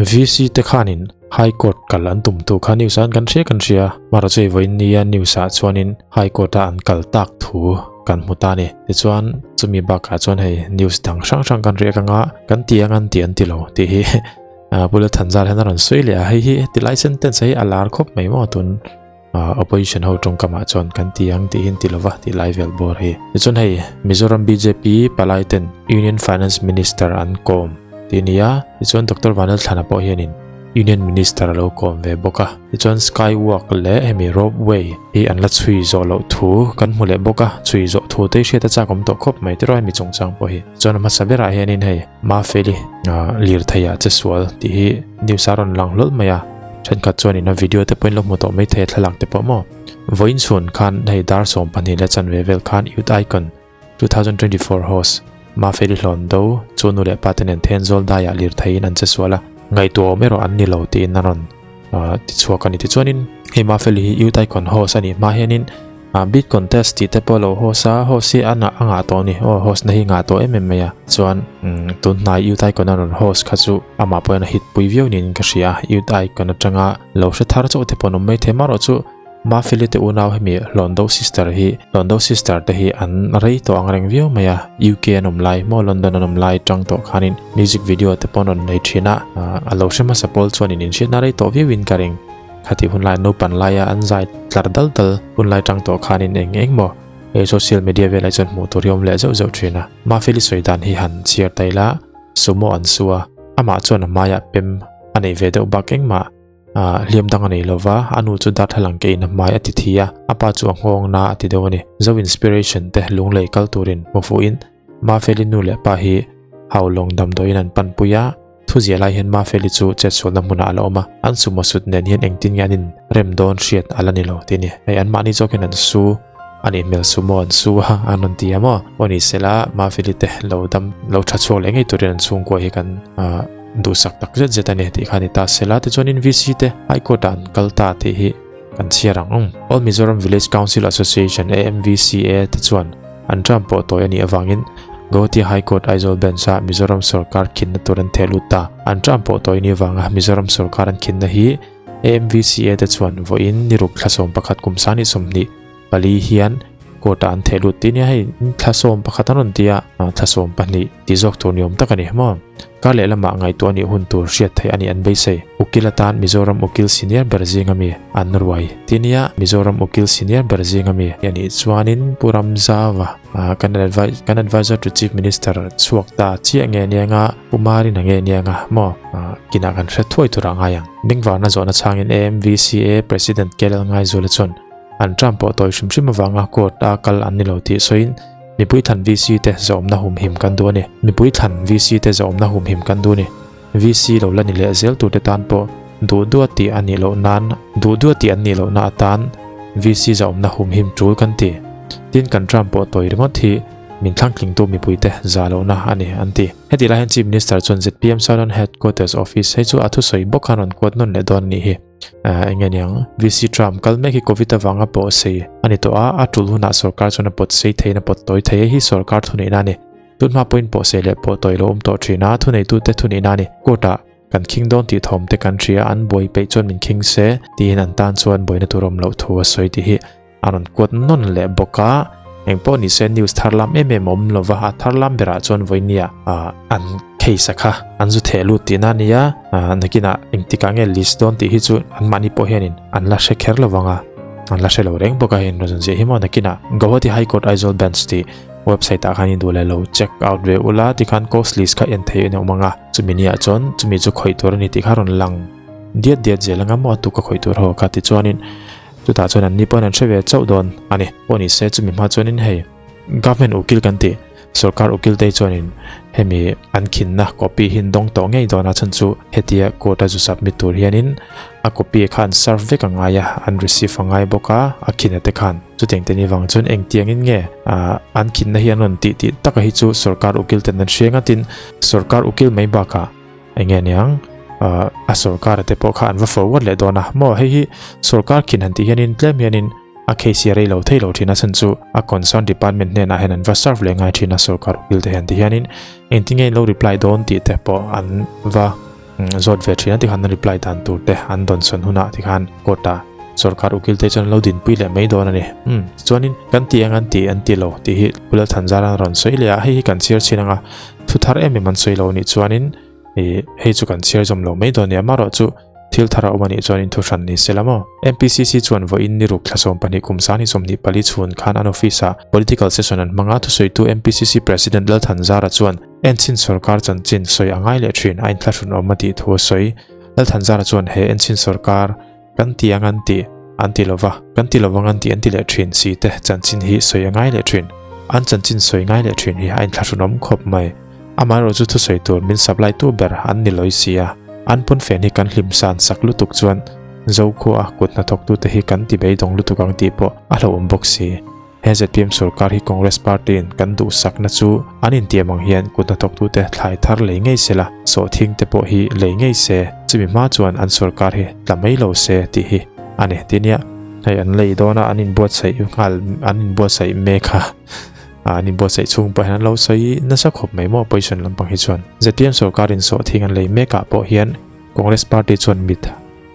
VC te khanin High Court kal an tum tu kha news ah kan hria kan hria. Mara chu vawiin nia news ah chuanin High Court a an kal tak thu kan hmu ta ni. Tichuan chumi bakah chuan hei news dang hrang hrang kan riak anga kan ti ang an ti an ti lo tih hi Bula Thanzar hian a rawn sawi leh a. Hei hi tilai sentence hi a lar khawp mai maw tun opposition ho tawngkamah chuan kan ti ang tih hi an ti lova tih lai vel bawr hi. Tichuan hei Mizoram bjp palai ten Union Finance Minister an kawm tih a ni a. Tichuan Doctor Vanlalthlana pawh hianin Union Minister a lo kawm ve bawk a. Tichuan Sky Walk leh hemi Rope Way hi an la chhui zawh loh thu kan hmu leh bawk a. Chhui zawh thu te hi hriat a chak awm tawh khawp mai tiraw hemi chungchang pawh hi. Tichuan a hmasa berah hianin hei Mafeli lirthei ah che sual tih hi news a rawn lang hlawl mai a. Thenkhat chuanin a video te pawhin lo hmu tawh mai thei a thlalak te pawh maw. Vawiin chhun khan hei dar 12 leh chanve vel khan Youth Icon 2024 host Mafeli hlawn do chu nu leh pa te nen Thenzawl daiah lirtheiin an che sual a, ngaihtuahawm erawh an ni lo tiin a rawn ti chhuak a ni. Tichuanin hei Mafeli hi Youth Icon host a nih hma hianin beat contest tih te pawh a lo host a, host hi a a ngah tawh a ni. Aw host na hi ngah tawh em em mai a, chuan tun hnai Youth Icon a rawn host kha chu amah pawhin a hit pui viau niin ka hria a, Youth Icon atanga lo hre thar chauh te pawh an awm maithei marawh chu Mafeli te unau hemi Hlawndo sister hi Hlawndo sister te hi an rei tawh ang reng viau mai a, UK an awm lai maw London an awm lai tang tawh khanin music video te pawh an rawn nei thin a, a lo hre hmasa pawl chuanin inhriatna rei tawh viauin ka ring. Khatih hun lai naupan laia an zai tlar dal dal hun lai tang tawh khanin eng eng maw he social media velah chuan hmuh tur hi awm leh zeuh zeuh thin a. Mafeli sawi dan hi han chhiar ta ila sumo an su a, amah chuan a hmaiah pem a nei ve deuh bak engmah. Hliam dang a nei lo va, a nu chu darthlalang ke in a hmai a ti thi a, a pa chu a nghawng na a ti deuh a ni. Zo Inspiration te lunglei kal turin hmu fuhin Mafeli nu leh pa hi Haulawng damdawiin an panpui a, thu ziah lai hian Mafeli chu chetsualna hmunah a la awm a, an sumo sut nen hian engtin nge an in rem dawn hriat a la ni lo tih a ni. Hei anmahni zawk hian an su a nih hmel sumo an su a an rawn ti a maw? Aw ni sela Mafeli te lo dam lo tha chhuak leh ngei turin an chhungkua hi kan duhsak tak zet zet a ni tih kha a ni ta sela tichuanin VC te High Court ah an kal ta tih hi kan chhiar ang ang. All Mizoram Village Council Association, AMVCA, te chuan an term pawh tawi a nih avangin Guwahati High Court Aizawl Bench ah Mizoram sorkar khinna tur an theh lut ta. An term pawh tawi a nih avanga Mizoram sorkar an khinna hi AMVCA te chuan vawiin ni ruk thla 11 kum 20 pali hian court ah an theh lut tih nia hei thla 11 an rawn ti a thla 12 tih zawk tur ni awm tak a ni maw kar leh lamah ngaihtuah anih hun tur hriat theih a nih an beisei ukil atan Mizoram ukil senior ber zing ami an ruai tih nia Mizoram ukil senior ber zing ami a nih chuanin Pu Ramzava kan kan advisor to chief minister chhuak ta chiah nge nia nga Pu Marina nge nia nga maw kinah kan hre thuai tur a ngai ang Bengvarna zawhna chhangin AMVCA President Kelal Ngaizuala chuan An term pawh tawi hrim hrim avanga court a kal an ni lo tih sawiin mipui thlan VC te zawmna humhim kan duh a ni. Mipui thlan VC te zawmna humhim kan duh a ni. VC lo la ni leh zel turte tan pawh duh duah tih a nih loh nan duh duah tih an nih lohna atan VC zawmna humhim tul kan ti. Tin kan term pawh tawi ringawt hi min thlangtlingtu mipuite za lohna a ni an ti. Heti lai hian Chief Minister chuan zpm Southern Headquarters Office hei chu a thusawi bawk khan rawn kuat nawn leh dawn a nih hi. Eng nge niang VC Trump kal mek hi Covid avanga pawh sei a ni tawh a, a tul hunah sorkar chuan a pawt sei theiin a pawt tawi thei a, hei hi sorkar thuneihna a ni. Tunhma pawhin pawh sei leh pawh tawi lo awm tawh thin a, thuneitute thuneihna a ni. Court ah kan khing dawn tih thawm te kan hria, an buai peih chuan min khing se tiin an tan chuan buaina tur awm loh thu a sawi tih hi a rawn kuat nawn leh bawk a, engpawh ni se news thar lam em em a awm lova, a thar lam berah chuan vawinia an case a kha an zu theh lut tihna a nia, nakinah engtikah nge list dawn tih hi chu anmahni pawh hianin an la hre kher lovang a, an la hre lo reng bawk a hei rawn ziah hi maw nakinah Guwahati High Court Aizawl Bench tih website ah khan in duh leh lo check out ve ula tikhan cause list kha en theih a ni awm ang a, chumi niah chuan chumi chu khawih tur a ni tih kha rawn lang diat diat zel anga maw a tuk a khawih tur ho kha tichuanin Chutah chuan an ni pawhin an hre ve chauh dawn a ni. Pawh ni se chumi hma chuanin hei government ukil kan tih sorkar ukil te chuanin hemi an khinna copy hi an dawng tawh ngei dawn a chhan chu hetia court a zu submit tur hianin a copy kha an serve vek a ngai a an receive a ngai bawk a a khinna te khan chutiang te ni vang chuan engtiangin nge an khinna hi an rawn tih tih taka hi chu sorkar ukil ten an hria ngatin sorkar ukil mai bakah Enge niang a sorkar te pawh kha an va forward leh dawn a maw hei hi sorkar khin han tih hianin tlem hianin a case hi a rei lo thei lo thin a chhan chu a concern department hnenah hian an va serve leh ngai thin a sorkar ukil te hian ti hianin engtin nge in lo reply dawn tih te pawh an va zawt ve thin a tikhan an reply dan tur te an dawn sawn hunah tikhan court ah sorkar ukil te chuan an lo dinpui leh mai dawn a ni. Umm tichuanin kan ti eng an ti an ti lo tih hi Pu Lalthanzara an rawn sawi leh a, hei hi kan chhiar chhin anga thu thar em em an sawi lo nih chuanin ih hei chu kan chhiar zawm lo mai dawn a ni amaherawh chu thil thar a awm a nih chuanin thu hran ni se la maw. MPCC chuan vawiin ni ruk thla 12 kum sani 24 chhun khan an office ah political session an hmang a, thusawitu MPCC President Lalthanzara chuan Enchhin sorkar chanchin sawi a ngai leh thin a inthlahrun awm a tih thu a sawi. Lalthanzara chuan he enchhin sorkar kan ti ang an ti an ti lova, kan ti lovang an ti an ti leh thin si te chanchin hi sawi a ngai leh thin. An chanchin sawi ngai leh thin hi a inthlahrun awm khawp mai. Amaherawh chu thusawi tur min supply tu ber an ni lawi si a, an pawnfen hi kan hlim san sak lutuk chuan Zokhua a kut hnathawktute hi kan ti beidawng lutuk ang tih pawh a hlauhawm bawk si. He zpm sorkar hi Congress Party in kan duhsakna chu an intiam ang hian kut hnathawktute thlai thar lei ngei se la, sawhthing te pawh hi lei ngei se, chumi hma chuan an sorkar hi tla mai lo se tih hi a ni ti nia. Hei an lei dawn a, an inbuatsaih nghal, an inbuatsaih mek a, an inbuatsaih chhung pawh hian an lo sawi nasa khawp mai maw opposition lampang hi chuan. Zpm sorkar in sawhthing an lei mekah pawh hian Congress Party chuan mit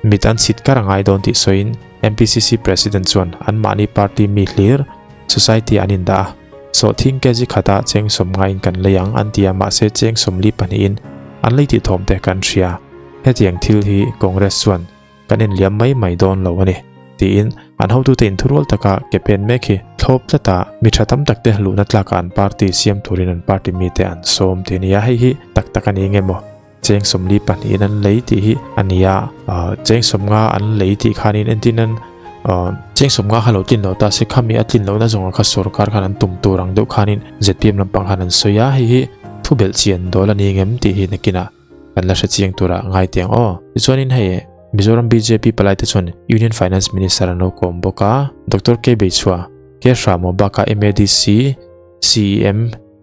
Mit an chhit kar a ngai dawn tih sawiin MPCC President chuan anmahni party mi hlir society an indah a, sawhthing kg khata cheng sawm ngaiin kan lei ang an ti a mahse cheng sawmli pahnihin an lei tih thawm te kan hria. Hetiang thil hi Congress chuan kan inliam mai mai dawn lo a ni tiin an hotute inthurual taka ke pen mek hi thlawp tlata mi tha tam takte luhna tlaka an party siam turin an party mite an sawm tih a ni a, hei hi tak tak a ni nge maw? Cheng 42 in an lei tih hi a ni a, cheng 50 an lei tih khanin entin an cheng 50 kha lo tlin lo ta se khami a tlin lohna zawngah kha sorkar khan an tum tur ang deuh khanin zpm lampang khan an sawi a, hei hi thu belh chian dawl a ni ngem tih hi nakinah kan la hre chiang turah ngai teh ang aw. Tichuanin hei Mizoram bjp palai te chuan Union Finance Minister an lo kawm bawk a, Doctor K Beichhua, K Hramo bakah MADC, CEM,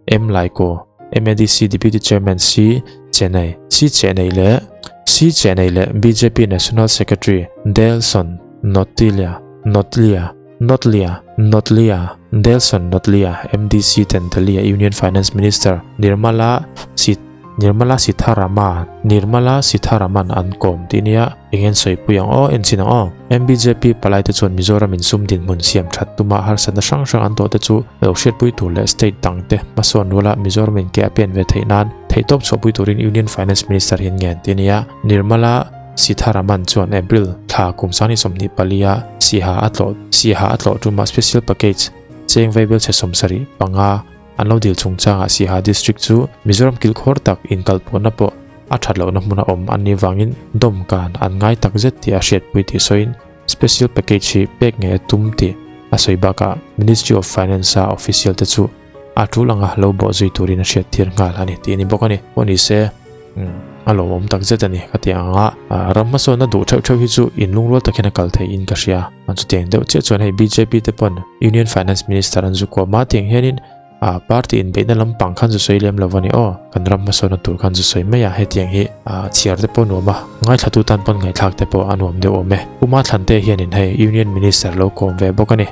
M Laiko, MADC Deputy Chairman C Chennai, C Chennai leh C Chennai leh bjp National Secretary Delson Notilia, Notlia, Notlia, Notlia, Delson Notlia, MDC ten Delhi-a Union Finance Minister Nirmala Sit Nirmala Sitharama, Nirmala Sitharaman an kawm tih nia eng en sawipui ang aw, en chin ang aw. MBJP palaite chuan Mizoram insum dinhmun siam that tuma harsatna hrang hrang an tawhte chu Lo hriatpui tur leh state dangte hmasawn ruala Mizoram in ke a pen ve theih nan theihtawp chhuahpui turin Union Finance Minister hian ngen ti a ni a. Nirmala Sitharaman chuan April thla kum 2024 a Siaha a tlawh Siaha a tlawh tumah Special Package cheng vaibel chhe 75 an lo dil chungchangah Siaha District chu Mizoram kilkhawr tak inkalpawhna pawh a that lohna hmuna awm an nih vangin dawmkan an ngai takzet tih a hriatpui tih sawiin Special package hi pek ngei a tum tih a sawi bakah Ministry of Finance a official te chu a tul anga lo bawh zui turin a hriat tir nghal a ni tih a ni bawk a ni. Pawh ni se a lawmawm tak zet a ni ka ti ang a, ram hmasawnna duh theuh theuh hi chu inlungrual takin a kal thei in ka hria. Chutiang deuh chiah chuan hei bjp te pawn Union Finance Minister an zu kuam a tiang hianin A party inbeihna lampang khan zu sawi lem lo a ni aw, kan ram hmasawnna tur khan zu sawi mai a, hetiang hi a chhiar te pawh nuam a, ngaithlatu tan pawn ngaihthlak te pawh a nuam deuh awm e. Puma Thlante hianin hei Union Minister lo kawm ve bawk a ni.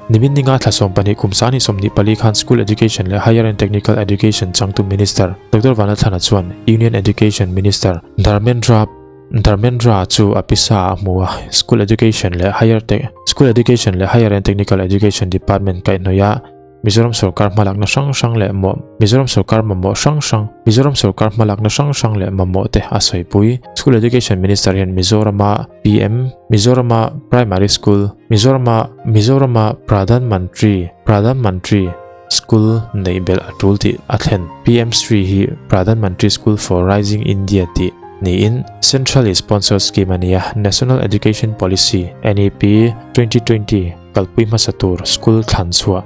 Nimin ninga thla 12 kum 24 khan School Education leh Higher and Technical Education changtu Minister Doctor Vanlalthlana chuan Union Education Minister Dharmendra Dharmendra chu a pisa a hmu a, School Education leh Higher School Education leh Higher and Technical Education Department kaihhnawih a, Mizoram sorkar hmalakna hrang hrang leh mawh Mizoram sorkar mamawh hrang hrang Mizoram sorkar hmalakna hrang hrang leh mamawh te a sawipui. School Education Minister hian Mizorama PM Mizorama Primary School Mizorama Mizorama Pradhan Mantri Pradhan Mantri School neih belh a tul tih a thlen. PM Shri hi Pradhan Mantri School for Rising India tih niin Centrally Sponsored Scheme a ni a, National Education Policy, NEP, 2020, Kalpui hmasa tur school thlan chhuah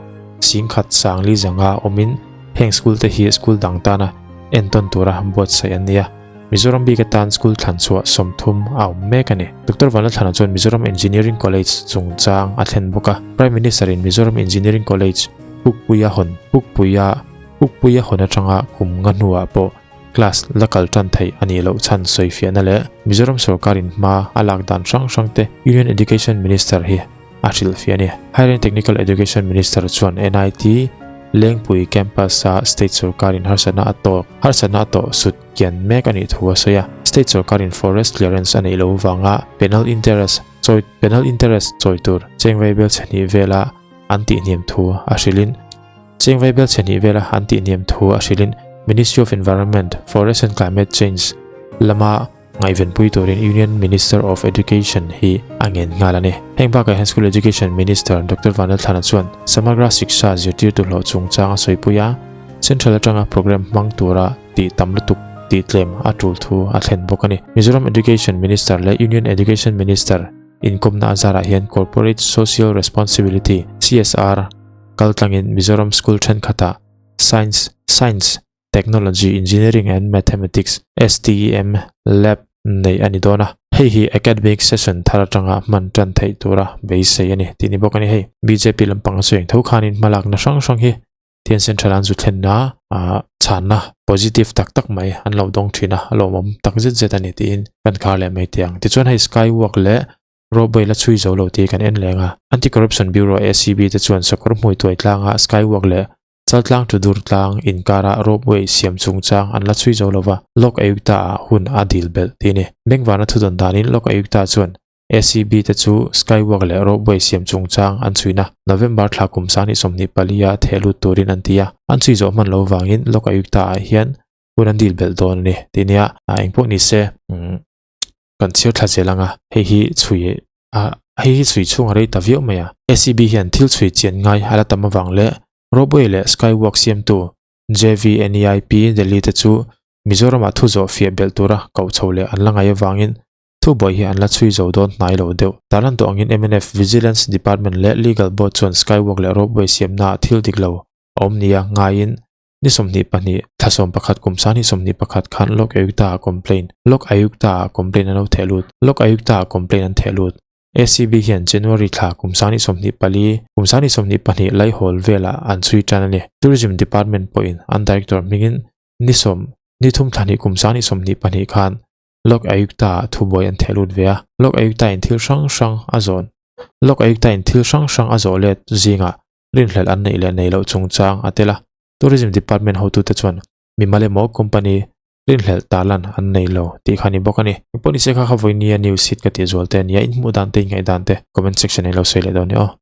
10,000 sangli zanga awmin heng school te hi school dang tana entawn tura buatsaih an ni a. Mizoram bik atan school thlan chhuah 30 a awm mek a ni. Doctor Vanlalthlana chuan Mizoram Engineering College chungchang a thlen bawk a. Prime Minister in Mizoram Engineering College Pukpuia hawn Pukpuia Pukpuia hawn atanga kum nga hnuah pawh Class la kal tan theih a nih loh chhan sawifiahna leh Mizoram sorkarin hma a lak dan hrang hrang te Union Education Minister hi a hrilhfiah a ni. Higher and Technical Education Minister chuan NIT Lengpui Campus-a State sorkarin harsatna a tawk harsatna a tawh sut kian mek a nih thu a sawi a. State sorkarin forest clearance a neih loh vanga penal interest chawi penal interest chawi tur cheng vaibel chhe hnih vela an tihhniam thu a hrilhin cheng vaibel chhe hnih vela an tihhniam thu a hrilhin Ministry of Environment, Forest and Climate Change lama Ngaihvenpui turin Union Minister of Education hi a ngen nghal a ni. Heng bakah hian School Education Minister Doctor Vanlalthlana chuan Samagra Shiksha zirtirtu hlawh chungchang a sawipui a, Central atanga programme hmang tura tih tam lutuk tih tlem a tul thu a thlen bawk a ni. Mizoram Education Minister leh Union Education Minister inkawmna a zarah hian Corporate Social Responsibility, CSR, kaltlangin Mizoram School thenkhatah Science, Science, Technology, Engineering and Mathematics, STEM, Lab neih a ni dawn a, hei hi academic session thar atanga hman tan theih tura beisei a ni tih ni bawk a ni. Hei bjp lampang a sawi tho khanin hmalakna hrang hrang hi Thian Central an zu thlenna ah chhanna positive tak tak mai an lo dawng thin a, a lawmawm tak zet zet a ni tiin kan khar leh mai teh ang. Tichuan hei skywalk leh ropeway la chhui zo lo tih kan en leng a, Anti-Corruption Bureau, ACB, te chuan sakawr hmui tuai tlanga skywalk leh Chaltlang chu dur tlang inkarah ropeway siam chungchang an la chhui zo lova, Lok Ayukta ah hun a dil belh tih a ni. Bengvana thudawn danin Lok Ayukta chuan ACB te chu Skywalk leh ropeway siam chungchang an chhuina November thla kum 2024 a theh lut turin an ti a, an chhui zawh hman lo vangin Lok Ayukta ah hian hun an dil belh dawn a ni tih nia. Engpawh ni se kan chhiar thla zel ang a, hei hi chhui a hei hi chhui chhung a rei ta viau mai a. ACB hian thil chhui chian ngai a la tam avang leh Ropeway leh Skywalk siamtu JVNEIP Delhi te chu Mizoramah thu zawh fiah belh tura koh chho leh an la ngai avangin thubuai hi an la chhui zo dawn hnai lo deuh. Tarlan tawh angin mnf Vigilance Department leh Legal Board chuan Skywalk leh Ropeway siamnaah thil dik lo a awm nia ngaiin ni 22 thla 11 kum 2021 khan Lok Ayukta-ah complaint Lok Ayukta-ah complaint an lo theh lut Lok Ayukta-ah complaint an theh lut. ACB hian January thla kum 2024 kum 2022 laihawl velah an chhui tan a ni. Tourism Department pawhin an Director hmingin ni sawm ni thum thla hnih kum 2022 khan Lok Ayukta-ah thubuai an theh lut ve a. Lok Ayukta-in thil hrang hrang a zawn Lok Ayukta-in thil hrang hrang a zawh let zingah rinhlelh an neih leh nei loh chungchang a tel a. Tourism Department hotute chuan mimal emaw company rinhlelh tarlan an nei lo tih kha a ni bawk a ni. Engpawh nise kha kha vawinia news hit ka tih zual te a nia, inhmuh dan te, inngaih dan te comment section ah in lo sawi leh dawn nia aw.